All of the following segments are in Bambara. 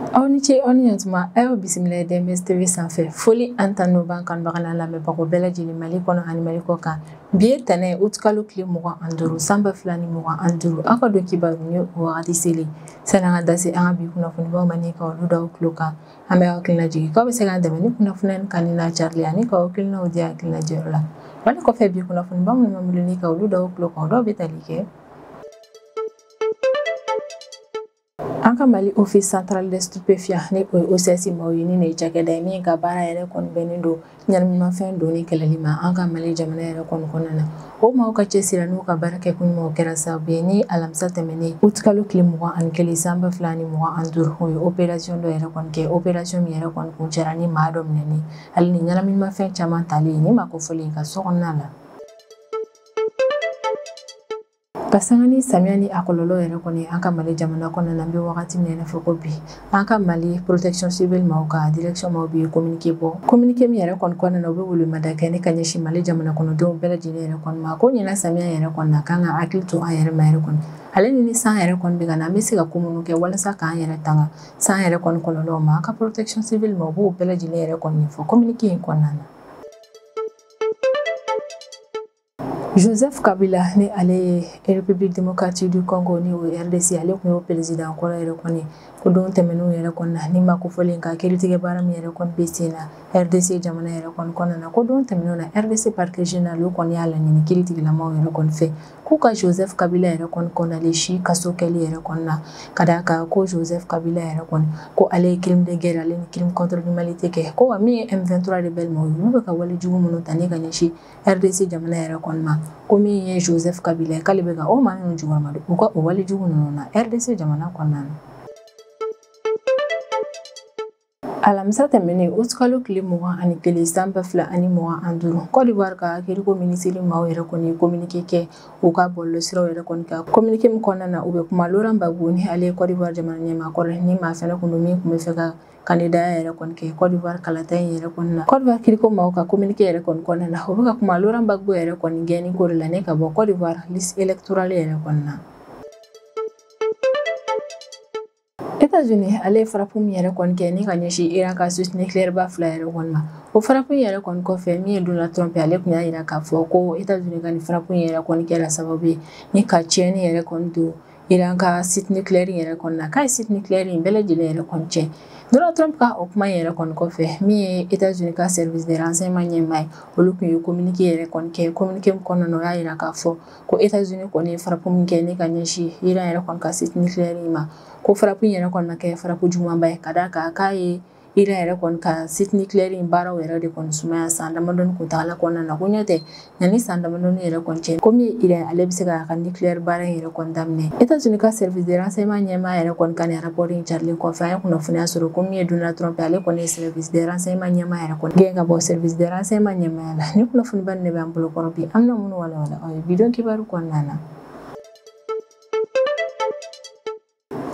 Aw ni ce aw ni ɲantuma, a y'aw bisimila DMS TV sanfɛ. Foli an tanu b'an kanubaga n'an lamɛnbagaw bɛɛ lajɛlen Mali kɔnɔ ani Mali kɔ kan. Bi ye tɛnɛn ye, utikalo tile 25 san 2025. Aw ka don kibaru ni o wagati selen. Sani an ka da se an ka bi kunnafonibaw ma ni ka olu da aw tulo kan, an bɛ aw hakilina jigin k'aw bɛ se k'an dɛmɛ ni kunnafoniya kanu n'a carili ani k'aw hakilinaw di hakilina jɛyɔrɔ la. Wali kɔfɛ bi kunnafoniba minnu b'an bolo ni ka olu da aw tulo kan, o dɔw bɛ tali kɛ an ka Mali Office Central des Stupéfiants ni o ye OCS maaw ye, ni nin ye cakɛda ye min ka baara yɛrɛ kɔni bɛnnen don ɲɛnaminimafɛn donni kɛlɛli ma an ka Mali jamana yɛrɛ kɔni kɔnɔna na. O maaw ka cɛsiri n'u ka baara kɛ kun ɲumanw kɛra sababu ye ni alamisa tɛmɛnen utikalo tile 21 san 2025, o ye opération dɔ yɛrɛ kɔni kɛ, opération min yɛrɛ kɔni kuncɛra ni maa dɔ minɛni ale ni ɲɛnaminimafɛn caman tali ni maa kofɔlen ka so kɔnɔna la. Ka sanga ni samiya ni a kɔlɔlɔ yɛrɛ kɔni an ka Mali jamana kɔnɔna na, an bɛ wagati min na i n'a fɔ ko bi, an ka Mali protection civile maaw ka direction maaw bɛ communiqué bɔ. Communiqué min yɛrɛ kɔni kɔnɔna na, u bɛ welemada kɛ ne ka ɲɛsin Mali jamana kɔnɔdenw bɛɛ lajɛlen yɛrɛ kɔni ma ko ɲinan samiya yɛrɛ kɔni na k'an ka hakili to an yɛrɛ ma yɛrɛ kɔni, ale ni san yɛrɛ kɔni bɛ ka na, an bɛ se ka ko minnu kɛ walasa k'an yɛrɛ tanga san yɛrɛ kɔni kɔlɔlɔw ma. An ka protection civile maaw b'o bɛɛ lajɛlen yɛrɛ kɔni ɲɛfɔ communiqué in kɔnɔna na. Joseph Kabila ni ale ye République démocratique du Congo ni o ye RDC, ale tun y'o président kɔrɔ yɛrɛ kɔni ko don tɛmɛnenw yɛrɛ kɔni na ni maa kofɔlen ka kiiritigɛ baara min yɛrɛ kɔni bɛ sen na RDC jamana yɛrɛ kɔni kɔnɔna na, ko don tɛmɛnenw na RDC parquet général o kɔni y'a laɲini kiiritigilamaw yɛrɛ kɔni fɛ k'u ka Joseph Kabila yɛrɛ kɔni condamné si kaso kɛli yɛrɛ kɔni na, ka d'a kan ko Joseph Kabila yɛrɛ kɔni ko ale ye crime de guerre ale ni crime contre l'humanité kɛ, ko wa min ye M23 rebelle maaw ye, olu bɛ ka wale jugu minnu ta ni ka ɲɛsin RDC jamana yɛrɛ kɔni ma, ko min ye Joseph Kabila ye k'ale bɛ ka o maa ninnu jukɔrɔma don u ka o wale jugu ninnu na RDC jamana kɔnɔna na. Alamisa tɛmɛnen utikalo tile 21 san 2025, Côte d'Ivoire ka kiriko minisiri maaw yɛrɛ kɔni ye communiqué kɛ u ka bɔlɔlɔsiraw yɛrɛ kɔni kan. Communiqué min kɔnɔna na, u bɛ kuma Laurent Gbagbo ni ale ye Côte d'Ivoire jamana ɲɛmaa kɔrɔ ni maa fɛnɛ kun don min tun bɛ fɛ ka candidat yɛrɛ kɔni kɛ Côte d'Ivoire kalata in yɛrɛ kɔni na. Côte d'Ivoire kiriko maaw ka communiqué yɛrɛ kɔni kɔnɔna na, u bɛ ka kuma Laurent Gbagbo yɛrɛ kɔni gɛnni ko de la ne ka bɔ Côte d'Ivoire liste électorale yɛrɛ kɔni na. États-Unis ale ye frappe min yɛrɛ kɔni kɛ ni ka ɲɛsin Iran ka site nucléaire ba fila yɛrɛ kɔni ma. O frappe in yɛrɛ kɔni kɔfɛ, min ye Donald Trump ye, ale tun y'a jira k'a fɔ ko États-Unis ka nin frappe in yɛrɛ kɔni kɛra sababu ye ni ka tiɲɛni yɛrɛ kɔni don Iran ka site nucléaire yɛrɛ kɔni na, k'a ye site nucléaire in bɛɛ lajɛlen yɛrɛ kɔni tiɲɛ. Donald Trump ka o kuma in yɛrɛ kɔni kɔfɛ, min ye États-Unis ka service de renseignement ɲɛmaa ye, olu tun ye communiqué yɛrɛ kɔni kɛ. Communiqué min kɔnɔna na, o y'a jira k'a fɔ ko États-Unis kɔni ye frappe min kɛ ni ka ɲɛsin Iran yɛrɛ kɔni ka site nucléaire in ma, ko frappe in yɛrɛ kɔni ma kɛ frappe jugumanba ye, ka d'a kan k'a ye Iran yɛrɛ kɔni ka site nucléaire in baaraw yɛrɛ de kɔni sumaya san damadɔni kuntagala kɔnɔna na, ko ɲɛ tɛ yanni san damadɔni yɛrɛ kɔni cɛ, ko min ye Iran ale bɛ se k'a ka nucléaire baara in yɛrɛ kɔni daminɛ. États-Unis ka service de renseignement ɲɛmaa yɛrɛ kɔni ka nin rapport in carilen kɔfɛ, an ye kunnafoniya sɔrɔ ko min ye Donald Trump ale kɔni ye service de renseignement ɲɛmaa yɛrɛ kɔni gɛn ka bɔ service de renseignement ɲɛmaaya la. Ni kunnafoniba nin de b'an bolo kɔrɔ bi, an bɛna minnu walawala aw ye bi don kibaru kɔnɔna na.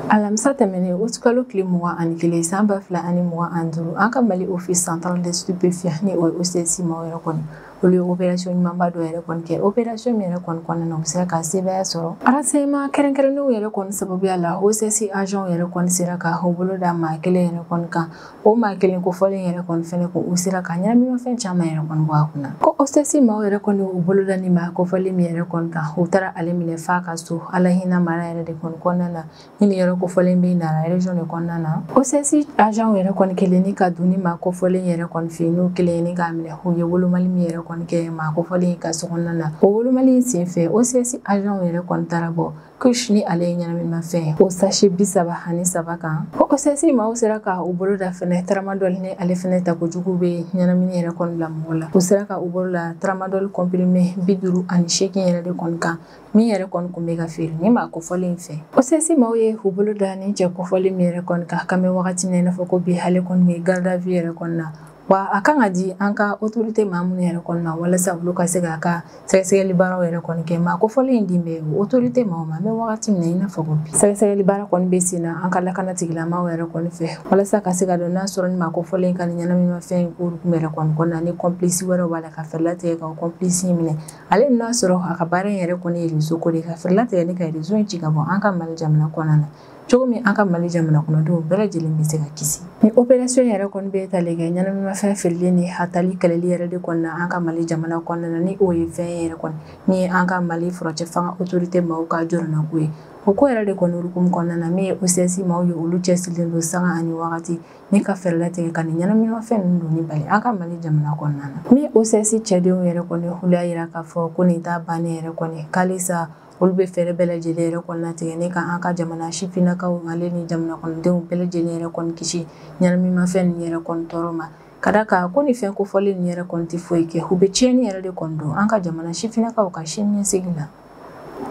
Alamisa tɛmɛnen utikalo tile 21 san 2025, an ka Mali Office Central des Stupéfiants ni o ye OCS maaw yɛrɛ kɔni, olu ye opération ɲumanba dɔ yɛrɛ kɔni kɛ. Opération min yɛrɛ kɔni kɔnɔna na, u sera ka sebaaya sɔrɔ renseignement kɛrɛnkɛrɛnnenw yɛrɛ kɔni sababuya la. OCS agent yɛrɛ kɔni sera ka u bolo da maa kelen yɛrɛ kɔni kan, o maa kelen kofɔlen yɛrɛ kɔni fɛnɛ ko u sera ka ɲɛnaminimafɛn caman yɛrɛ kɔni bɔ a kunna. Ko OCS maaw yɛrɛ kɔni u bolo da ni maa kofɔlen min yɛrɛ kɔni kan, u taara ale minɛ f'a ka so Ala hinɛ mara yɛrɛ de kɔni kɔnɔna na, ni nin yɔrɔ kofɔlen bɛ Nara région de kɔnɔna na. OCS agent yɛrɛ kɔni kelen ni ka don ni maa kofɔlen yɛrɛ kɔni fɛ yen, n'o kelen ni k'a minɛ, u ye wolomali min yɛrɛ kɔni kɛ maa kofɔlen ka so kɔnɔna na. O wolomali in senfɛ, OCS agent yɛrɛ kɔni taara bɔ kush ni ale ye ɲɛnaminimafɛn o sachet 33 kan. Ko OCS maaw sera ka u bolo da fɛnɛ tramadol ni ale fɛnɛ ta kojugu bɛ ɲɛnamini yɛrɛ kɔni bila mɔgɔ la. U sera ka u bolo la tramadol comprimé 58 yɛrɛ de kɔni kan, min yɛrɛ kɔni kun bɛ ka feere ni maa kofɔlen in fɛ. OCS maaw ye u bolo da ni cɛ kofɔlen min yɛrɛ kɔni kan, k'an bɛ wagati min na i n'a fɔ ko bi, ale kɔni bɛ garde à vue yɛrɛ kɔni na. Wa a kan ka di an ka autorité maa minnu yɛrɛ kɔni ma walasa olu ka se k'a ka sɛgɛsɛgɛli baaraw yɛrɛ kɔni kɛ. Maa kofɔlen in din bɛ autorité maaw ma, an bɛ wagati min na i n'a fɔ ko bi, sɛgɛsɛgɛli baara kɔni bɛ sen na an ka lakana tigilamaaw yɛrɛ kɔni fɛ walasa ka se ka dɔn n'a sɔrɔ ni maa kofɔlen ka nin ɲɛnaminimafɛn in ko kun yɛrɛ kɔni kɔnɔna ni complice wɛrɛw b'a la, ka fɛɛrɛ latigɛ ka o complice in minɛ. Ale n'a sɔrɔ a ka baara in yɛrɛ kɔni ye réseau ko de ye, ka fɛɛrɛ latigɛ ni ka réseau in ci ka bɔ an ka Mali jamana kɔnɔna na. cogo min an ka Mali jamana kɔnɔdenw bɛɛ lajɛlen bɛ se ka kisi. Ni opération yɛrɛ kɔni bɛ tali kɛ ɲɛnaminimafɛn feereli ni a tali kɛlɛli yɛrɛ de kɔni na an ka Mali jamana kɔnɔna na, ni o ye fɛn yɛrɛ kɔni min ye an ka Mali furancɛ fanga autorité maaw ka jɔrɔnako ye. O ko yɛrɛ de kɔni hukumu kɔnɔna na, min ye OCS maaw ye, olu cɛsirilen don sanga ani wagati ni ka fɛɛrɛ latigɛ ka nin ɲɛnaminimafɛn ninnu donni bali an ka Mali jamana kɔnɔna na. Min ye OCS cɛdenw yɛrɛ kɔni, olu y'a yira k'a fɔ ko nin t'a bannen yɛrɛ kɔni, k'alisa olu bɛ fɛɛrɛ bɛɛ lajɛlen yɛrɛ kɔni latigɛ ne ka an ka jamana sifinnakaw ale ni jamana kɔnɔdenw bɛɛ lajɛlen yɛrɛ kɔni kisi ɲɛnaminimafɛn ninnu yɛrɛ kɔni tɔɔrɔ ma. Ka d'a kan ko nin fɛn kofɔlen ninnu yɛrɛ kɔni tɛ foyi kɛ, u bɛ tiɲɛni yɛrɛ de kɔni don an ka jamana sifinnakaw ka sini ɲɛsigi la.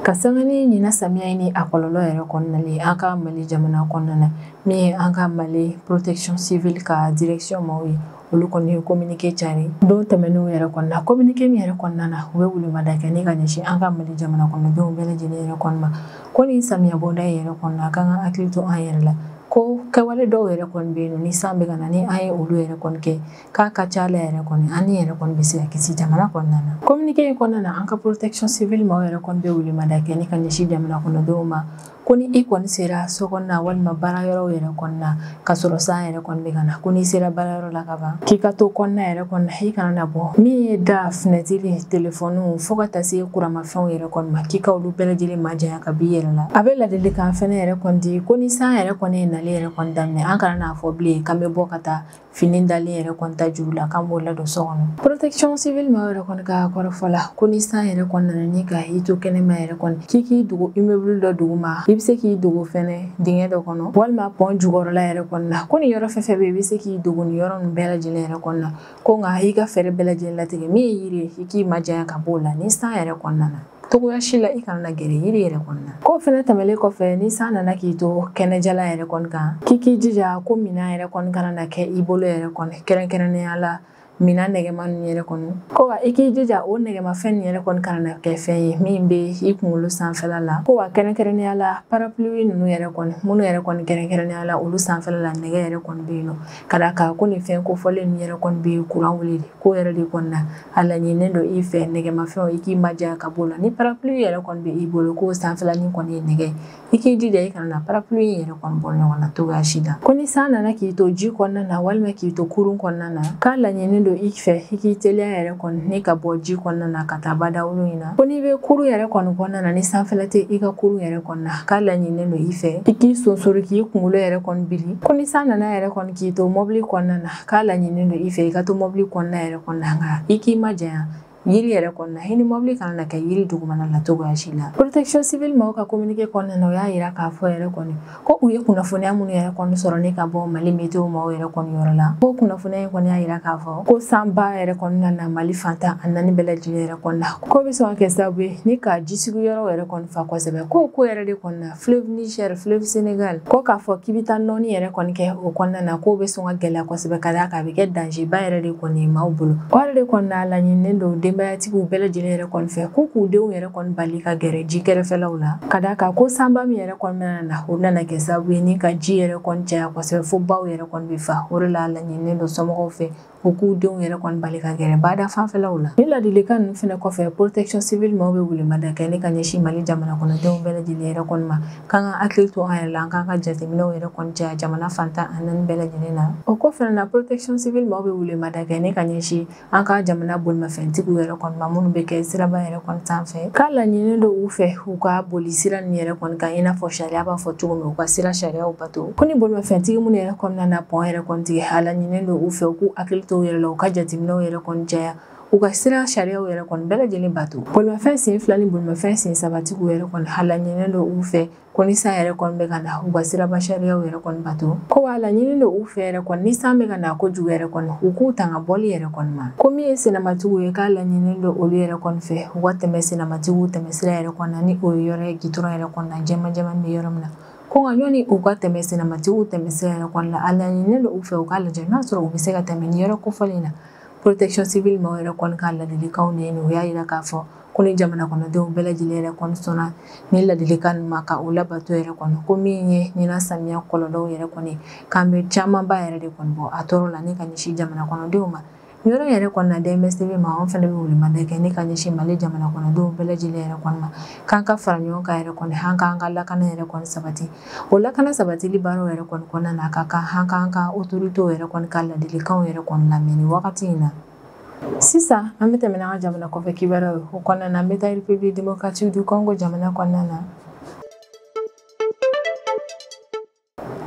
Ka sanga ni ɲinan samiya ni a kɔlɔlɔ yɛrɛ kɔnɔna la an ka Mali jamana kɔnɔna na, min ye an ka Mali protection civile ka direction maaw ye, olu kɔni ye communiqué cari don tɛmɛnenw yɛrɛ kɔnɔna na. Communiqué min yɛrɛ kɔnɔna na, u bɛ welemada kɛ ne ka ɲɛsin an ka Mali jamana kɔnɔdenw bɛɛ lajɛlen yɛrɛ kɔni ma, ko nin samiya bɔda yɛrɛ kɔnɔna, a kan ka hakili to an yɛrɛ la, ko kɛwale dɔw yɛrɛ kɔni bɛ yen nɔ, ni san bɛ ka na, ni an ye olu yɛrɛ kɔni kɛ, k'a ka ca la yɛrɛ kɔni an ni yɛrɛ kɔni bɛ se ka kisi jamana kɔnɔna na. Communiqué in kɔnɔna na, an ka protection civile maaw yɛrɛ kɔni bɛ welemada kɛ ne ka ɲɛsin jamana kɔnɔdenw ma, ko ni i kɔni sera so kɔnɔna walima baara yɔrɔw yɛrɛ kɔnɔna ka sɔrɔ san yɛrɛ kɔni bɛ ka na, ko n'i sera baara yɔrɔ la ka ban, k'i ka to kɔnɔna yɛrɛ kɔni na, i kana na bɔ. Min ye da, fenêtre, telefɔniw fo ka taa se kuramafɛnw yɛrɛ kɔni ma, k'i ka olu bɛɛ lajɛlen majanya ka b'i yɛrɛ la. A bɛ ladilikan fɛnɛ yɛrɛ kɔni di ko ni san yɛrɛ kɔni ye nali yɛrɛ kɔni daminɛ, an kana n'a fɔ bilen k'an bɛ bɔ ka taa fini dalen yɛrɛ kɔni ta juru la, k'an b'o ladon so kɔnɔ. Protection civile maaw yɛrɛ kɔni ka kɔrɔfɔ la, ko ni san yɛrɛ kɔni nana ni ka i to kɛnɛma yɛrɛ kɔni, k'i k'i dogo immeuble dɔ duguma, i bɛ se k'i dogo fɛnɛ dingɛ dɔ kɔnɔ walima pont jukɔrɔla yɛrɛ kɔni na, ko nin yɔrɔ fɛn fɛn bɛ yen, i bɛ se k'i dogo nin yɔrɔ ninnu bɛɛ lajɛlen yɛrɛ kɔni na, ko nka i ka fɛɛrɛ bɛɛ lajɛlen latigɛ min ye yiri ye, i k'i majanya ka b'o la ni san yɛrɛ kɔni nana. Togoya si la i kana na gɛrɛ yiri yɛrɛ kɔni na. K'o fɛnɛ tɛmɛlen kɔfɛ, ni san nana k'i to kɛnɛjala yɛrɛ kɔni kan, k'i k'i jija ko minan yɛrɛ kɔni kana na kɛ i bolo yɛrɛ kɔni, kɛrɛnkɛrɛnnenya la minan nɛgɛma ninnu yɛrɛ kɔni, ko wa i k'i jija o nɛgɛmafɛn ninnu yɛrɛ kɔni kana na kɛ fɛn ye min bɛ i kunkolo sanfɛla la, ko wa kɛrɛnkɛrɛnnenya la parapluie ninnu yɛrɛ kɔni, minnu yɛrɛ kɔni kɛrɛnkɛrɛnnenya la olu sanfɛla la nɛgɛ yɛrɛ kɔni bɛ yen nɔ, ka d'a kan ko nin fɛn kofɔlen ninnu yɛrɛ kɔni bɛ kuran wuli de, ko yɛrɛ de kɔni na a laɲininen don i fɛ nɛgɛmafɛnw i k'i majanya ka b'o la. Ni parapluie yɛrɛ kɔni bɛ i bolo k'o sanfɛlanin kɔni ye nɛgɛ, i k'i jija i kana na parapluie yɛrɛ kɔni bɔ ɲɔgɔn na togoya si la. Ko ni san nana k'i to ji kɔnɔna na walima k'i to kurun kɔnɔna na, k'a laɲini don i fɛ i k'i teliya yɛrɛ kɔni ni ka bɔ ji kɔnɔna na ka taa badawolo in na. Ko n'i bɛ kurun yɛrɛ kɔni kɔnɔna na, ni sanfɛla tɛ i ka kurun yɛrɛ kɔni na, k'a laɲininen don i fɛ i k'i sonsori k'i kunkolo yɛrɛ kɔni biri. Ko ni san nana yɛrɛ kɔni k'i to mɔbili kɔnɔna na, k'a laɲininen don i fɛ i ka to mɔbili kɔnɔna yɛrɛ kɔni na, nka i k'i majanya yiri yɛrɛ kɔni na, i ni mɔbili kana na kɛ yiri dugumana la togoya si la. Protection civile maaw ka communiqué kɔnɔna na, o y'a yira k'a fɔ yɛrɛ kɔni ko u ye kunnafoniya minnu yɛrɛ kɔni sɔrɔ ne ka bɔ Mali météo maaw yɛrɛ kɔni yɔrɔ la, ko kunnafoniya in kɔni y'a yira k'a fɔ ko sanba yɛrɛ kɔni nana Mali fantan a naani bɛɛ lajɛlen yɛrɛ kɔni na, ko bɛ sɔn ka kɛ sababu ye ni ka jisigiyɔrɔ yɛrɛ kɔni fa kosɛbɛ, ko ko yɛrɛ de kɔni na fleuve Niger, fleuve Sénégal, ko k'a fɔ k'i bɛ taa nɔɔni yɛrɛ kɔni kɛ o kɔnɔna na, k'o bɛ sɔn ka gɛlɛya kosɛbɛ, ka d'a kan a bɛ kɛ danger ba yɛrɛ de kɔni ye maaw bolo. O yɛrɛ de kɔni na laɲininen don denbayatigiw bɛɛ lajɛlen yɛrɛ kɔni fɛ k'u k'u denw yɛrɛ kɔni bali ka gɛrɛ ji kɛrɛfɛlaw la, ka d'a kan ko sanba min yɛrɛ kɔni bɛna na, o nana kɛ sababu ye ni ka ji yɛrɛ kɔni caya kosɛbɛ fo baw yɛrɛ kɔni bɛ fa. O de la laɲininen don somɔgɔw fɛ u k'u denw yɛrɛ kɔni bali ka gɛrɛ bada fanfɛlaw la. Ni ladilikan ninnu fɛnɛ kɔfɛ, protection civile maaw bɛ welemada kɛ ne ka ɲɛsin Mali jamana kɔnɔdenw bɛɛ lajɛlen yɛrɛ kɔni ma, k'an ka hakili to an yɛrɛ la, an k'an ka jateminɛw yɛrɛ kɔni caya jamana fantan a naani bɛɛ lajɛlen na. O kɔfɛ na, protection civile maaw bɛ welemada kɛ ne ka ɲɛsin an ka jamana bolimafɛntigiw yɛrɛ kɔni ma, minnu bɛ kɛ siraba yɛrɛ kɔni sanfɛ, k'a laɲini don u fɛ u ka boli sira ninnu yɛrɛ kɔni kan i n'a fɔ sariya b'a fɔ cogo min, u ka sira sariyaw bato. Ko ni bolimafɛntigi minnu yɛrɛ kɔni nana pɔn yɛrɛ kɔni tigɛ, a laɲini don u fɛ u k'u hakili to u yɛrɛ la, u ka jateminɛw yɛrɛ kɔni caya, u ka sira sariyaw yɛrɛ kɔni bɛɛ lajɛlen bato. Bolimafɛn sen 2 ni bolimafɛn sen 3 tigiw yɛrɛ kɔni, a laɲini don u fɛ ko ni san yɛrɛ kɔni bɛ ka na, u ka siraba sariyaw yɛrɛ kɔni bato. Ko wa laɲini don u fɛ yɛrɛ kɔni ni san bɛ ka na kojugu yɛrɛ kɔni, u k'u tanga bɔli yɛrɛ kɔni ma. Ko min ye senamatigiw ye, k'a laɲini don olu yɛrɛ kɔni fɛ u ka tɛmɛ senamatigiw tɛmɛsira yɛrɛ kɔni na, ni o ye yɔrɔ ye gitɔrɔn yɛrɛ kɔni na, jɛman jɛman bɛ yɔrɔ min na, ko nka ɲɔni u ka tɛmɛ senamatigiw tɛmɛsira yɛrɛ kɔni la, a laɲini don u fɛ u k'a lajɛ n'a sɔrɔ u bɛ se ka tɛmɛ ni yɔrɔ kofɔlen na. Protection civile maaw yɛrɛ kɔni ka ladilikanw de ye nin, u y'a yira k'a fɔ ko ni jamana kɔnɔdenw bɛɛ lajɛlen yɛrɛ kɔni sɔnna ni ladilikan ninnu ma ka u labato yɛrɛ kɔni, ko min ye ɲinan samiya kɔlɔlɔw yɛrɛ kɔni, k'an bɛ camanba yɛrɛ de kɔni bɔ a tɔɔrɔ la ni ka ɲɛsin jamana kɔnɔdenw ma. Yɔrɔ yɛrɛ kɔni na DMS TV ma anw fana bɛ welemada kɛ ne ka ɲɛsin Mali jamana kɔnɔdenw bɛɛ lajɛlen yɛrɛ kɔni ma k'an ka fara ɲɔgɔn kan yɛrɛ kɔni an k'an ka lakana yɛrɛ kɔni sabati. O lakana sabatili baaraw yɛrɛ kɔni kɔnɔna na ka kan an k'an ka autorités yɛrɛ kɔni ka ladilikanw yɛrɛ kɔni lamɛn nin wagati in na. Sisan an bɛ tɛmɛ n'an ka jamana kɔfɛ kibaruyaw ye. O kɔnɔna na an bɛ taa République démocratique du Congo jamana kɔnɔna na.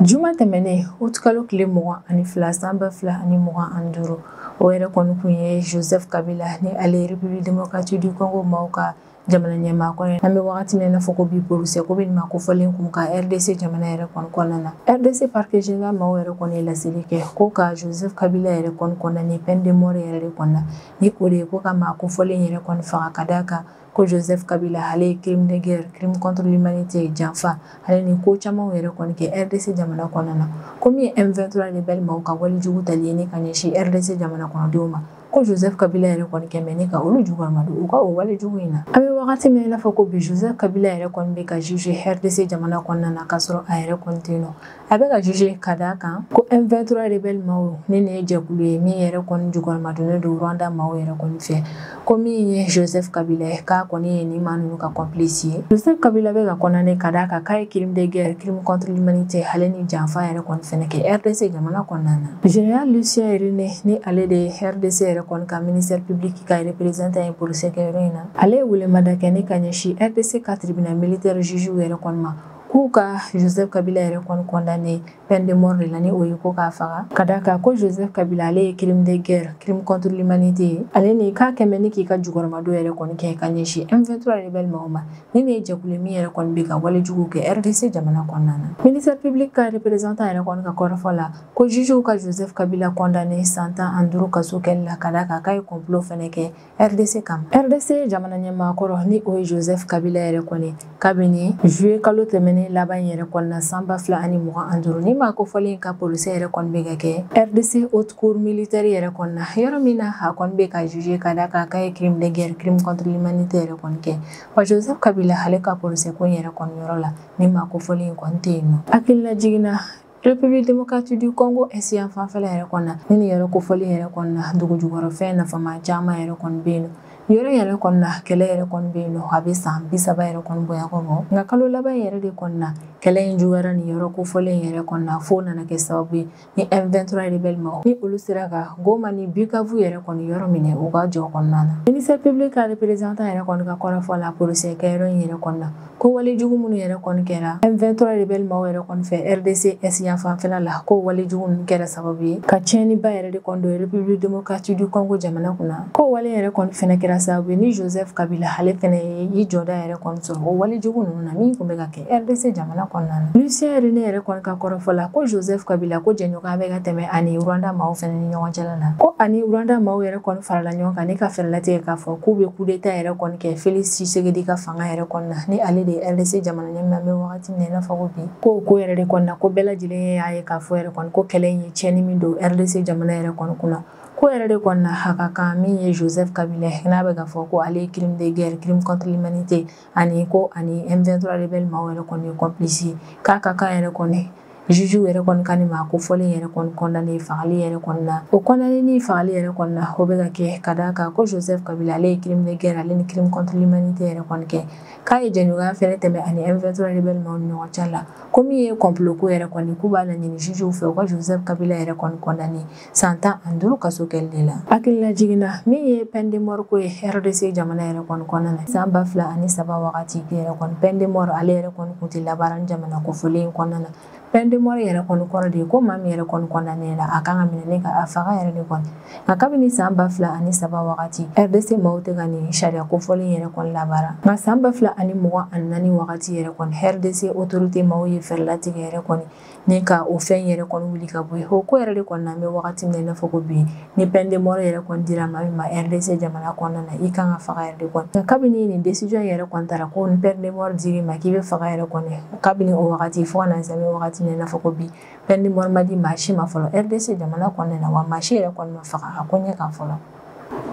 Juma tɛmɛnen utikalo tile 22 san 2025 o yɛrɛ kɔni kun ye Joseph Kabila ni ale République démocratique du Congo maaw ka jamana ɲɛmaa kɔrɔ ye. An bɛ wagati min na fɔ ko bi procès ko bɛ nin maa kofɔlen kun ka RDC jamana yɛrɛ kɔni kɔnɔna na. RDC parquet général maaw yɛrɛ kɔni ye laseli kɛ ko ka Joseph Kabila yɛrɛ kɔni condamné peine de mort yɛrɛ de kɔnɔna ni o de ye ko ka maa kofɔlen yɛrɛ kɔni faga ka d'a kan ko Joseph Kabila ale ye crime de guerre, crime contre l'humanité, janfa ale ni ko camanw yɛrɛ kɔni kɛ RDC jamana kɔnɔna na. Ko min ye M23 rebelle maaw ka walejugu tali ye ne ka ɲɛsin RDC jamana kɔnɔdenw ma, ko Joseph Kabila yɛrɛ kɔni kɛ mɛ ne ka olu jukɔrɔma don u ka o walejugu in na. An bɛ wagati min na i n'a fɔ ko bi Joseph Kabila yɛrɛ kɔni bɛ ka juger RDC jamana kɔnɔna na k'a sɔrɔ a yɛrɛ kɔni tɛ yen nɔ. A bɛ ka juger ka d'a kan ko M23 rebelle maaw ni nin ye jɛkulu ye min yɛrɛ kɔni jukɔrɔmadonnen don Rwanda maaw yɛrɛ kɔni fɛ, ko min ye Joseph Kabila ye k'a kɔni ye nin maa ninnu ka complice ye. Joseph Kabila bɛ ka condamné ka d'a kan k'a ye crime de guerre, crime contre l'humanité ale ni janfa yɛrɛ kɔni fɛnɛ kɛ RDC jamana kɔnɔna na. Général Lucien René ni ale de ye RDC yɛrɛ kɔni ka ministère public ka représentant ye procès kɛyɔrɔ in na, ale ye welemada kɛ ne ka ɲɛsin RDC ka tribunal militaire juge yɛrɛ kɔni ma k'u ka Joseph Kabila yɛrɛ kɔni condamné peine de mort de la ni o ye ko k'a faga ka d'a kan ko Joseph Kabila ale ye crime de guerre, crime contre l'humanité ale ni k'a kɛmɛ ni k'i ka jukɔrɔmadon yɛrɛ kɔni kɛ ka ɲɛsin M23 rebelle maaw ma ni nin ye jɛkulu min yɛrɛ kɔni bɛ ka walejugu kɛ RDC jamana kɔnɔna na. Ministère public ka représentant yɛrɛ kɔni ka kɔrɔfɔ la ko juge ka Joseph Kabila condamné san 15 kaso kɛli la ka d'a kan k'a ye complot fɛnɛ kɛ RDC kama. RDC jamana ɲɛmaa kɔrɔ ni o ye Joseph Kabila yɛrɛ kɔni kabini juillet kalo tɛmɛnen laban yɛrɛ kɔni na san 2025 ni maa kofɔlen ka procès yɛrɛ kɔni bɛ ka kɛ RDC haute cour militaire yɛrɛ kɔni na, yɔrɔ min na a kɔni bɛ ka juger ka d'a kan k'a ye crime de guerre, crime contre l'humanité yɛrɛ kɔni kɛ. Wa Joseph Kabila ale ka procès ko yɛrɛ kɔni yɔrɔ la ni maa kofɔlen kɔni tɛ yen nɔ. Hakilina jiginna République démocratique du Congo est yan fanfɛla yɛrɛ kɔni na ni nin yɔrɔ kofɔlen yɛrɛ kɔni na dugu jukɔrɔfɛn nafama caman yɛrɛ kɔni bɛ yen nɔ. Yɔrɔ yɛrɛ kɔni na kɛlɛ yɛrɛ kɔni bɛ yen nɔ a bɛ san 30 yɛrɛ kɔni bonya kɔ, nka kalo laban yɛrɛ de kɔni na kɛlɛ in juguyara nin yɔrɔ kofɔlen yɛrɛ kɔni na fo nana kɛ sababu ye ni M23 rebelle maaw ni olu sera ka Goma ni Bukavu yɛrɛ kɔni yɔrɔ minɛ u ka jɔ kɔnɔna na. Ministère public ka représentant yɛrɛ kɔni ka kɔrɔfɔ la procès kɛyɔrɔ in yɛrɛ kɔni na ko walejugu minnu yɛrɛ kɔni kɛra M23 rebelle maaw yɛrɛ kɔni fɛ RDC est yan fanfɛla la ko walejugu ninnu kɛra sababu ye ka tiɲɛniba yɛrɛ de kɔni don République démocratique du Congo jamana kunna, ko wale yɛrɛ kɔni fɛnɛ kɛra sababu ye ni Joseph Kabila ale fɛnɛ ye jɔda yɛrɛ kɔni sɔrɔ o walejugu ninnu na min tun bɛ ka kɛ RDC jamana kɔnɔna na. Lucien René yɛrɛ kɔni ka kɔrɔfɔ la ko Joseph Kabila ko jɛɲɔgɔnya bɛ ka tɛmɛ ani Rwanda maaw fɛnɛ ni ɲɔgɔn cɛla la, ko ani Rwanda maaw yɛrɛ kɔni farala ɲɔgɔn kan ne ka fɛɛrɛ latigɛ k'a fɔ k'u bɛ coup d'état yɛrɛ kɔni kɛ Félix Tshisekedi ka fanga yɛrɛ kɔni na ni ale de ye RDC jamana ɲɛmaa bɛ wagati min na i n'a fɔ ko bi, ko o ko yɛrɛ de kɔni na ko bɛɛ lajɛlen y'a ye k'a fɔ yɛrɛ kɔni ko kɛlɛ in ye tiɲɛni min don RDC jamana yɛrɛ kɔni kunna, ko yɛrɛ de kɔni na a ka kan min ye Joseph Kabila n'a bɛ ka fɔ ko ale ye crime de guerre, crime contre l'humanité ani ko ani M23 rebelle maaw yɛrɛ kɔni ye complice ye, k'a ka kan yɛrɛ kɔni juge yɛrɛ kɔni ka nin maa kofɔlen yɛrɛ kɔni condamné fagali yɛrɛ kɔni na. O condamné ni fagali yɛrɛ kɔni na o bɛ ka kɛ ka d'a kan ko Joseph Kabila ale ye crime de guerre ale ni crime contre l'humanité yɛrɛ kɔni kɛ, k'a ye jɛɲɔgɔnya fɛnɛ tɛmɛ ani M23 rebelle maaw ni ɲɔgɔn cɛ la, ko min ye complot ko yɛrɛ kɔni k'u b'a laɲini juge fɛ u ka Joseph Kabila yɛrɛ kɔni condamné san 15 kaso kɛli de la. Hakilina jiginna min ye peine de mort ko ye RDC jamana yɛrɛ kɔni kɔnɔna na san 2003 wagati yɛrɛ kɔni peine de mort ale yɛrɛ kɔni kun tɛ labaara ni jamana kofɔlen in kɔnɔna na. Peine de mort yɛrɛ kɔni kɔrɔ de ye ko maa min yɛrɛ kɔni condamné la a kan ka minɛ ne ka a faga yɛrɛ de kɔni, nka kabini san 2003 wagati RDC maaw tɛ ka nin sariya kofɔlen yɛrɛ kɔni labaara, nka san 2024 wagati yɛrɛ kɔni RDC autorité maaw ye fɛɛrɛ latigɛ yɛrɛ kɔni ni ka o fɛn yɛrɛ kɔni wuli ka bɔ yen. O ko yɛrɛ de kɔni na an bɛ wagati min na i n'a fɔ ko bi ni peine de mort yɛrɛ kɔni dira maa min ma RDC jamana kɔnɔna na i kan ka faga yɛrɛ de kɔni, nka kabini nin décision yɛrɛ kɔni tara ko ni peine de mort dir'i ma k'i bɛ faga yɛrɛ kɔni kabini o wagati fo ka na se an bɛ wagati min na i n'a fɔ ko bi peine de mort ma di maa si ma fɔlɔ RDC jamana kɔnɔna na, wa maa si yɛrɛ kɔni ma faga a ko ɲɛ kan fɔlɔ.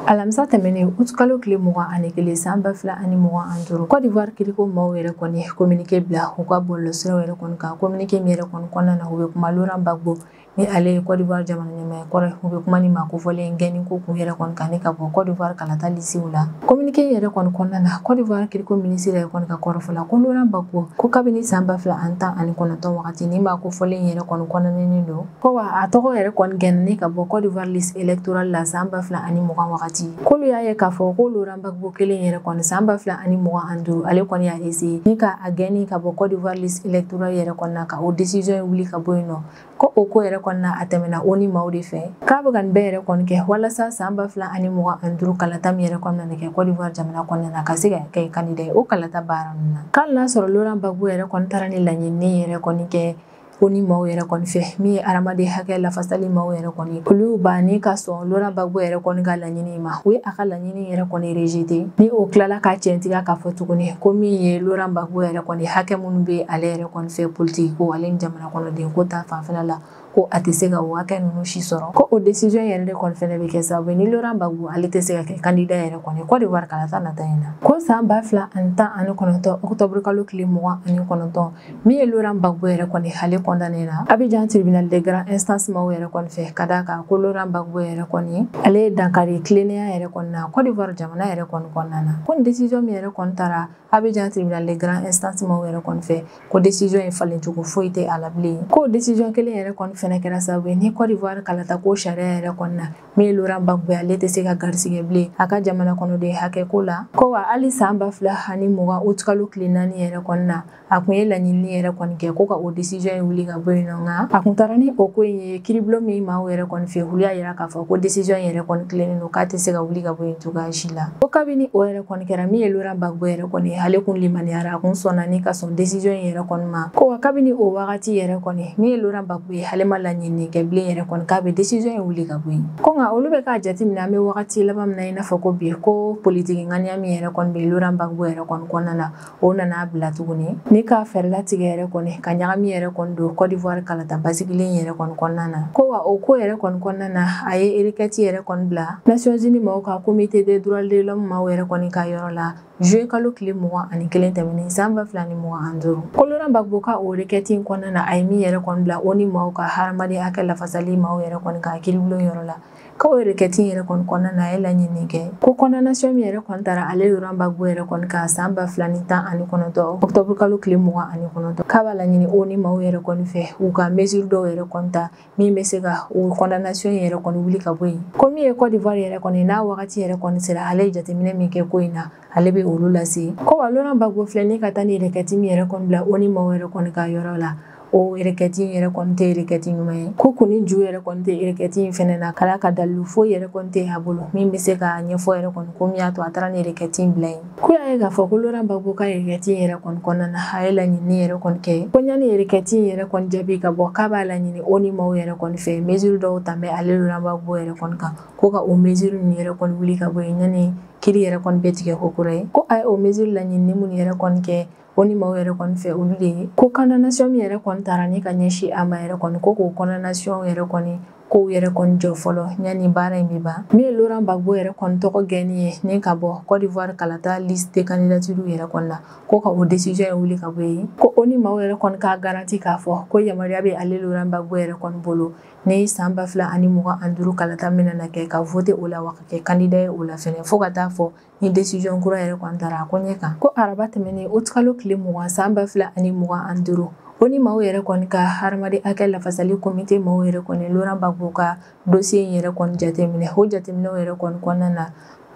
Alamisa tɛmɛnen utukalo tile 21 san 2025, Côte d'Ivoire kiriko maaw yɛrɛ kɔni communiqué bila u ka bɔlɔlɔsiraw yɛrɛ kɔni kan. Communiqué min yɛrɛ kɔni kɔnɔna na, u bɛ kuma Laurent Gbagbo ni ale ye Côte d'Ivoire jamana ɲɛmaa kɔrɔ ye, u bɛ kuma ni maa kofɔlen gɛnni ko kun yɛrɛ kɔni kan ni ka bɔ Côte d'Ivoire kalata lisiw la. Communiqué yɛrɛ kɔni kɔnɔna na, Côte d'Ivoire kiriko minisiri yɛrɛ kɔni ka kɔrɔfɔ la ko Laurent Gbagbo ko kabini san 2019 wagati ni maa kofɔlen yɛrɛ kɔni kɔnɔnanen don, ko wa a tɔgɔ yɛrɛ kɔni gɛnna ni ka bɔ Côte d'Ivoire liste électorale la san 2020 wagati. K'olu y'a ye k'a fɔ ko Laurent Gbagbo kelen yɛrɛ kɔni san 2025 ale kɔni y'a essayé ni ka a gɛnni ka bɔ Côte d'Ivoire liste électorale yɛrɛ kɔni na, ka o décision in wuli ka bɔ yen nɔ, ko o ko yɛrɛ kɔni na a tɛmɛna o ni maaw de fɛ, k'a bɛ ka nin bɛɛ yɛrɛ kɔni kɛ walasa san 2025 kalata min yɛrɛ kɔni na kɛ Côte d'Ivoire jamana kɔnɔna na, ka se ka kɛ candidat ye o kalata baara ninnu na. K'ale n'a sɔrɔ Laurent Gbagbo yɛrɛ kɔni taara ni laɲinini yɛrɛ kɔni kɛ o ni maaw yɛrɛ kɔni fɛ, min ye hadamaden hakɛ lafasali maaw yɛrɛ kɔni, olu ban ni ka sɔn Laurent Gbagbo yɛrɛ kɔni ka laɲini ma, u ye a ka laɲini yɛrɛ kɔni rejeté. Ni o tilala k'a tiɲɛtigiya k'a fɔ tuguni ko min ye Laurent Gbagbo yɛrɛ kɔni hakɛ minnu bɛ ale yɛrɛ kɔni fɛ politiki ko ale ni jamana kɔnɔden ko ta fanfɛla la, ko a tɛ se ka o hakɛ ninnu si sɔrɔ, ko o décision yɛrɛ de kɔni fɛnɛ bɛ kɛ sababu ye ni Laurent Gbagbo ale tɛ se ka kɛ candidat yɛrɛ kɔni Côte d'Ivoire kalata nata in na. Ko san 2019 octobre kalo tile 29, min ye Laurent Gbagbo yɛrɛ kɔni ale condamné na Abidjan tribunal de grande instance maaw yɛrɛ kɔni fɛ, ka d'a kan ko Laurent Gbagbo yɛrɛ kɔni ale ye dankari tilennenya yɛrɛ kɔni na Côte d'Ivoire jamana yɛrɛ kɔni kɔnɔna na. Ko nin décision min yɛrɛ kɔni taara Abidjan tribunal de grande instance maaw yɛrɛ kɔni fɛ, ko décision in falen cogo foyi tɛ a la bilen. Ko décision kelen yɛrɛ kɔni fɛnɛ kɛra sababu ye ni Côte d'Ivoire kalata ko sariya yɛrɛ kɔni na, min ye Laurent Gbagbo ale tɛ se ka garisɛgɛ bilen a ka jamana kɔnɔden hakɛ ko la. Ko wa hali san 2020 utukalo tile 4 yɛrɛ kɔni na, a kun ye laɲinini yɛrɛ kɔni kɛ ko ka o décision in wuli ka bɔ yen nɔ, nka a kun taara ni o ko in ye kiiribulon min maaw yɛrɛ kɔni fɛ, olu y'a yira k'a fɔ ko décision in yɛrɛ kɔni tilennen don, k'a tɛ se ka wuli ka bɔ yen cogoya si la. Ko kabini o yɛrɛ kɔni kɛra, min ye Laurent Gbagbo yɛrɛ kɔni ale kun limaniyara, a kun sɔnna ni ka sɔn décision in yɛrɛ kɔni ma. Ko wa kabini o wagati yɛrɛ kɔni, min ye Laurent Gbagbo ye ale ma laɲinini kɛ bilen yɛrɛ kɔni k'a bɛ décision in wuli ka bɔ yen. Ko nka olu bɛ k'a jateminɛ an bɛ wagati laban min na i n'a fɔ ko bi, ko politiki ŋaniya min yɛrɛ kɔni bɛ Laurent Gbagbo yɛrɛ kɔni kɔnɔna na, o nana bila tuguni ni k'a fɛɛrɛ latigɛ yɛrɛ kɔni ka ɲagami yɛrɛ kɔni don Côte d'Ivoire kalata basigilen yɛrɛ kɔni kɔnɔna na. Ko wa o ko yɛrɛ kɔni kɔnɔna na, a ye requête yɛrɛ kɔni bila Nations Unies maaw ka comité des droits de l'homme maaw yɛrɛ kɔni ka yɔrɔ la juillet kalo tile 21 tɛmɛnen san 2025. Ko Laurent Gbagbo ka o requête in kɔnɔna na, a ye min yɛrɛ kɔni bila o ni maaw ka hadamaden hakɛ lafasali maaw yɛrɛ kɔni ka kiiribulon yɔrɔ la, ko o requête in yɛrɛ kɔni kɔnɔna na, a ye laɲini kɛ ko condamnation min yɛrɛ kɔni taara ale Laurent Gbagbo yɛrɛ kɔni ka san 2019 octobre kalo tile 29, k'a b'a laɲini o ni maaw yɛrɛ kɔni fɛ u ka mesure dɔw yɛrɛ kɔni ta min bɛ se ka o condamnation yɛrɛ kɔni wuli ka bɔ yen. Ko min ye Côte d'Ivoire yɛrɛ kɔni n'a wagati yɛrɛ kɔni sera, ale ye jateminɛ min kɛ ko in na, ale bɛ olu lase. Ko wa Laurent Gbagbo filɛ ni ka taa ni requête min yɛrɛ kɔni bila o ni maaw yɛrɛ kɔni ka yɔrɔ la, o requête in yɛrɛ kɔni tɛ requête ɲuman ye, ko kun ni ju yɛrɛ kɔni tɛ requête in fɛnɛ na, k'a ka dalilu foyi yɛrɛ kɔni tɛ a bolo min bɛ se k'a ɲɛfɔ yɛrɛ kɔni ko min y'a to a taara ni requête in bila yen. Ko y'a ye k'a fɔ ko Laurent Gbagbo ka requête in yɛrɛ kɔni kɔnɔna na, a ye laɲini yɛrɛ kɔni kɛ ko ɲani requête in yɛrɛ kɔni jaabi ka bɔ, k'a b'a laɲini o ni maaw yɛrɛ kɔni fɛ mesure dɔw ta bɛ ale Laurent Gbagbo yɛrɛ kɔni kan, ko ka o mesure ninnu yɛrɛ kɔni wuli ka bɔ yen ɲani kiiri yɛrɛ kɔni bɛ tigɛ ko kura ye. Ko a ye o mesure laɲini minnu yɛrɛ kɔni kɛ o ni maaw yɛrɛ kɔni fɛ, olu de ye ko condamnation min yɛrɛ kɔni taara ni ka ɲɛsin a ma yɛrɛ kɔni, ko k'o condamnation yɛrɛ kɔni kow yɛrɛ kɔni jɔ fɔlɔ ɲani baara in bɛ ban. Min ye Laurent Gbagbo yɛrɛ kɔni tɔgɔ gɛnni ye ni ka bɔ Côte d'Ivoire kalata liste de candidature yɛrɛ kɔni na, ko ka o décision in wuli ka bɔ yen. Ko o ni maaw yɛrɛ kɔni k'a garanti k'a fɔ ko yamaruya bɛ ale Laurent Gbagbo yɛrɛ kɔni bolo ni san 2025 kalata min nana kɛ ka voter o la, wa ka kɛ candidat ye o la fɛnɛ, fo ka taa fɔ ni décision kura yɛrɛ kɔni taara a ko ɲɛ kan. Ko araba tɛmɛnen utukalo tile 20 san 2025, o ni maaw yɛrɛ kɔni ka hadamaden hakɛ lafasali comité maaw yɛrɛ kɔni Laurent Gbagbo ka dossier in yɛrɛ kɔni jateminɛ. O jateminɛw yɛrɛ kɔni kɔnɔna na,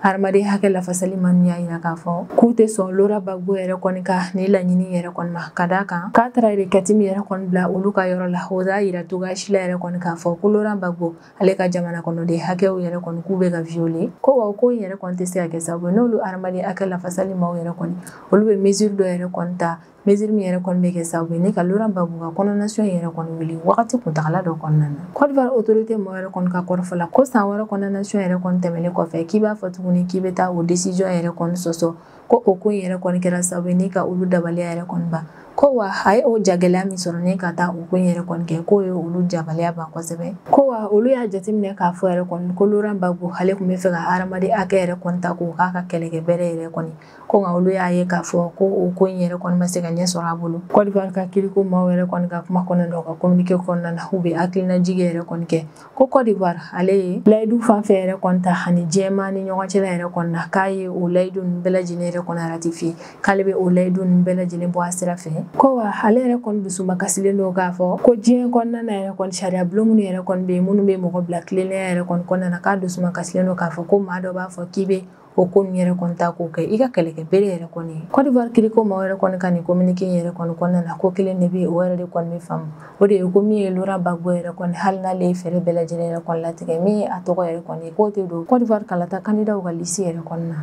hadamaden hakɛ lafasali ma y'a yira k'a fɔ k'u tɛ sɔn Laurent Gbagbo yɛrɛ kɔni ka nin laɲini yɛrɛ kɔni ma, ka d'a kan k'a taara requête min yɛrɛ kɔni bila olu ka yɔrɔ la, o t'a yira cogoya si la yɛrɛ kɔni k'a fɔ ko Laurent Gbagbo ale ka jamana kɔnɔden hakɛw yɛrɛ kɔni k'u bɛ ka violer. Ko wa ko in yɛrɛ kɔni tɛ se ka kɛ sababu ye n'olu hadamaden hakɛ lafasali maaw yɛrɛ kɔni olu bɛ mesure dɔ yɛrɛ kɔni ta, mesure min yɛrɛ kɔni bɛ kɛ sababu ye ni ka Laurent Gbagbo ka condamnation yɛrɛ kɔni wuli wagati kuntagala dɔ kɔnɔna na. Côte d'Ivoire autorité maaw yɛrɛ kɔni ka kɔrɔfɔ la ko san wɛrɛ condamnation yɛrɛ kɔni tɛmɛnen kɔfɛ, k'i b'a fɔ tuguni k'i bɛ taa o décision yɛrɛ kɔni sɔsɔ, ko o ko in yɛrɛ kɔni kɛra sababu ye ni ka olu dabaliya yɛrɛ kɔni ban. Ko wa a ye o jagɛlɛya min sɔrɔ ni ka taa o ko in yɛrɛ kɔni kɛ, k'o ye olu jabaliya ban kosɛbɛ. Ko wa olu y'a jateminɛ k'a fɔ yɛrɛ kɔni ko Laurent Gbagbo ale tun bɛ fɛ ka hadamaden hakɛ yɛrɛ kɔni ta k'o k'a ka kɛlɛkɛ bɛrɛ yɛrɛ kɔni. Ko nka olu y'a ye k'a fɔ ko o ko in yɛrɛ kɔni ma se ka ɲɛ sɔrɔ a bolo. Côte d'Ivoire ka kiriko maaw yɛrɛ kɔni ka kuma kɔnɔna na, u ka communiqué kɔnɔna na, u bɛ hakilinajigi yɛrɛ kɔni kɛ ko Côte d'Ivoire ale ye layidu fan fɛn yɛrɛ kɔni ta ani diɲɛmaa ni ɲɔgɔn cɛla yɛrɛ kɔni na, k'a ye o layidu ninnu bɛɛ lajɛlen yɛrɛ kɔni ratifié, k'ale bɛ o layidu ninnu bɛɛ lajɛlen bɔ a sira fɛ. Ko wa ale yɛrɛ kɔni dusumakasilen don k'a fɔ ko diɲɛ kɔnɔna na yɛrɛ kɔni sariya bulon minnu yɛrɛ kɔni bɛ yen minnu bɛ mɔgɔ bila tilennenya yɛrɛ kɔni kɔnɔna na, k'a dusumakasilen don k'a fɔ ko maa dɔ b'a fɔ k'i bɛ o ko ninnu yɛrɛ kɔni ta k'o kɛ i ka kɛlɛkɛ bere yɛrɛ kɔni ye. Côte d'Ivoire kiriko maaw yɛrɛ kɔni ka nin communiqué in yɛrɛ kɔni kɔnɔna na, ko kelen de bɛ yen o yɛrɛ de kɔni bɛ faamu, o de ye ko min ye Laurent Gbagbo yɛrɛ kɔni hali n'ale ye fɛɛrɛ bɛɛ lajɛlen yɛrɛ kɔni latigɛ min ye a tɔgɔ yɛrɛ kɔni ye k'o tɛ don Côte d'Ivoire kalata candidat ka liste yɛrɛ kɔni na.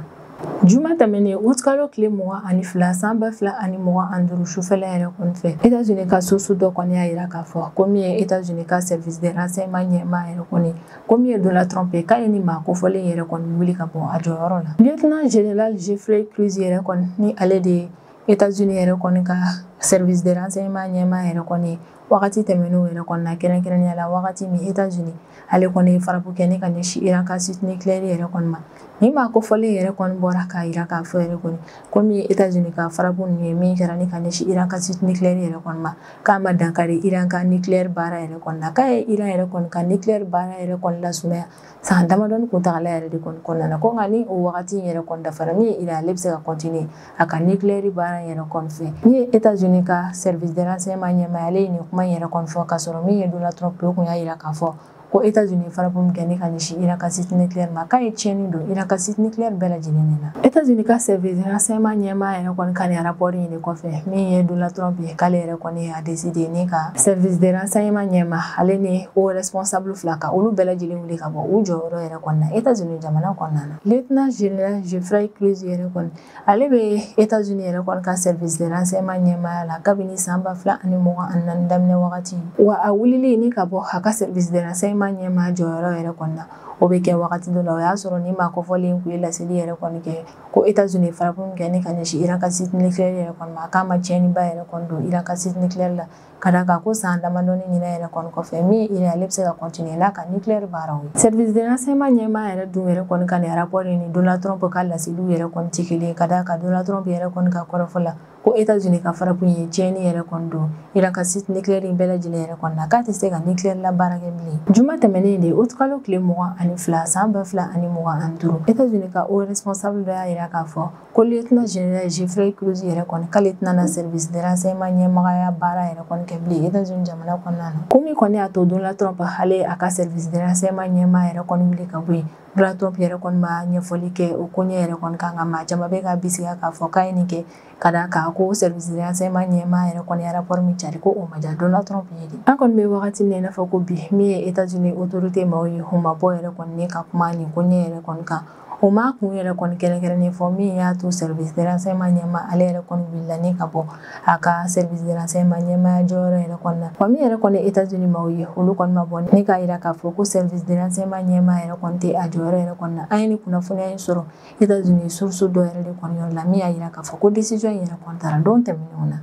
Juma tɛmɛnen août kalo tile 22 san 2025 sufɛla yɛrɛ kɔni fɛ, États-Unis ka source dɔ kɔni y'a yira k'a fɔ ko min ye États-Unis ka service de renseignement ɲɛmaa yɛrɛ kɔni, ko min ye Donald Trump ye, k'a ye ni maa kofɔlen yɛrɛ kɔni wuli ka bɔ a jɔyɔrɔ la. Lieutenant général Jeffrey Cruz yɛrɛ kɔni ni ale de ye États-Unis yɛrɛ kɔni ka service de renseignement ɲɛmaa yɛrɛ kɔni, wagati tɛmɛnenw yɛrɛ kɔni na, kɛrɛnkɛrɛnnenya la wagati min États-Unis ale kɔni ye frappe kɛ ni ka ɲɛsin Iran ka site nucléaire yɛrɛ kɔni ma. Ni maa kofɔlen yɛrɛ kɔni bɔra k'a yira k'a fɔ yɛrɛ kɔni ko min ye États-Unis ka frappe ninnu ye min kɛra ni ka ɲɛsin Iran ka site nucléaire yɛrɛ kɔni ma, k'a ma dankari Iran ka nucléaire baara yɛrɛ kɔni na, k'a ye Iran yɛrɛ kɔni ka nucléaire baara yɛrɛ kɔni lasumaya san damadɔni kuntagala yɛrɛ de kɔni kɔnɔna na. Ko nka ni o wagati in yɛrɛ kɔni dafara, min ye Iran ale bɛ se ka continuer a ka nucléaire baara yɛrɛ kɔni fɛ. Min ye États-Unis ka service de renseignement ɲɛmaa, ale ye nin kuma in yɛrɛ kɔni fɔ k'a sɔrɔ min ye Donald Trump ye, o kun y'a yira k'a fɔ ko États-Unis frappe min kɛ ni ka ɲɛsin Iran ka site nucléaire ma, k'a ye tiɲɛni don Iran ka site nucléaire bɛɛ lajɛlen de la. États-Unis ka service de renseignement ɲɛmaa yɛrɛ kɔni ka nin rapport in de kɔfɛ, min ye Donald Trump ye, k'ale yɛrɛ kɔni y'a décidé ni ka service de renseignement ɲɛmaa ale ni haut responsable fila ka olu bɛɛ lajɛlen wuli ka bɔ u jɔyɔrɔ yɛrɛ kɔni na États-Unis jamana kɔnɔna na. Lieutenant général Jeffrey Cruz yɛrɛ kɔni ale bɛ États-Unis yɛrɛ kɔni ka service de renseignement ɲɛmaaya la kabini san 2024 daminɛ wagati. Wa a wulili ni ka bɔ a ka service de renseignement ɲɛmaa jɔyɔrɔ yɛrɛ kɔni na, o bɛ kɛ wagati dɔ la o y'a sɔrɔ ni maa kofɔlen kun ye laseli yɛrɛ kɔni kɛ ko États-Unis frappe min kɛ ni ka ɲɛsin Iran ka site nucléaire yɛrɛ kɔni ma, k'a ma tiɲɛniba yɛrɛ kɔni don Iran ka site nucléaire la, ka d'a kan ko san damadɔni ɲinɛ yɛrɛ kɔni kɔfɛ min ye Iran ale bɛ se ka continuer n'a ka nucléaire baaraw ye. Service de renseignement ɲɛmaa yɛrɛ dun yɛrɛ kɔni ka nin rapport ni Donald Trump ka laseliw yɛrɛ kɔni tɛ kelen ye, ka d'a kan Donald Trump yɛrɛ kɔni ka kɔrɔfɔ la ko États-Unis ka frappe in ye tiɲɛni yɛrɛ kɔni don Iran ka site nucléaire in bɛɛ lajɛlen yɛrɛ kɔni na, k'a tɛ se ka nucléaire la baara kɛ bilen. Juma tɛmɛnen de août kalo tile 22 san 2025, États-Unis ka haut responsable dɔ y'a yira k'a fɔ ko lieutenant général Jeffrey Cruz yɛrɛ kɔni k'ale tɛna na service de renseignement ɲɛmɔgɔya baara yɛrɛ kɔni kɛ bilen États-Unis jamana kɔnɔna na. Ko min kɔni y'a to Donald Trump ale a ka service de renseignement ɲɛmaa yɛrɛ kɔni wuli ka bɔ yen, Donald Trump yɛrɛ kɔni ma ɲɛfɔli kɛ o ko ɲɛ yɛrɛ kɔni kan, nka maa caman bɛ ka bisigiya k'a fɔ k'a ye nin kɛ ka d'a kan ko service de renseignement ɲɛmaa yɛrɛ kɔni ye rapport min cari ko o ma diya Donald Trump ye de. An kɔni bɛ wagati min na i n'a fɔ ko bi, min ye États-Unis autorité maaw ye, o ma bɔ yɛrɛ kɔni ne ka kuma nin ko ɲɛ yɛrɛ kɔni kan, o ma kun yɛrɛ kɔni kɛrɛnkɛrɛnnen fɔ min y'a to service de renseignement ɲɛmaa ale yɛrɛ kɔni wulila ni ka bɔ a ka service de renseignement ɲɛmaaya jɔyɔrɔ yɛrɛ kɔni na. Wa min yɛrɛ kɔni États-Unis maaw ye, olu kɔni ma bɔ ni k'a yira k'a fɔ ko service de renseignement ɲɛmaa yɛrɛ kɔni tɛ a jɔyɔrɔ yɛrɛ kɔni na. An ye nin kunnafoniya in sɔrɔ États-Unis source dɔ yɛrɛ de kɔni yɔrɔ la min y'a yira k'a fɔ ko décision in yɛrɛ kɔni taara don tɛmɛnenw na.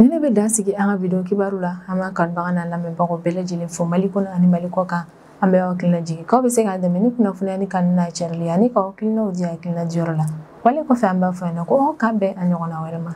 Ni ne bɛ dan sigi an ka vidéo kibaru la, an b'an kanubaga n'an lamɛnbagaw bɛɛ lajɛlen fo Mali kɔnɔ ani Mali kɔ kan. An bɛ aw hakilina jigin k'aw bɛ se k'an dɛmɛ ni kunnafoniya ni kanu n'a carili ani k'aw hakilinaw di hakilina diyɔrɔ la. Wale kɔfɛ an b'a fɔ ɲɛna ko aw k'an bɛn a ɲɔgɔnna wɛrɛ ma.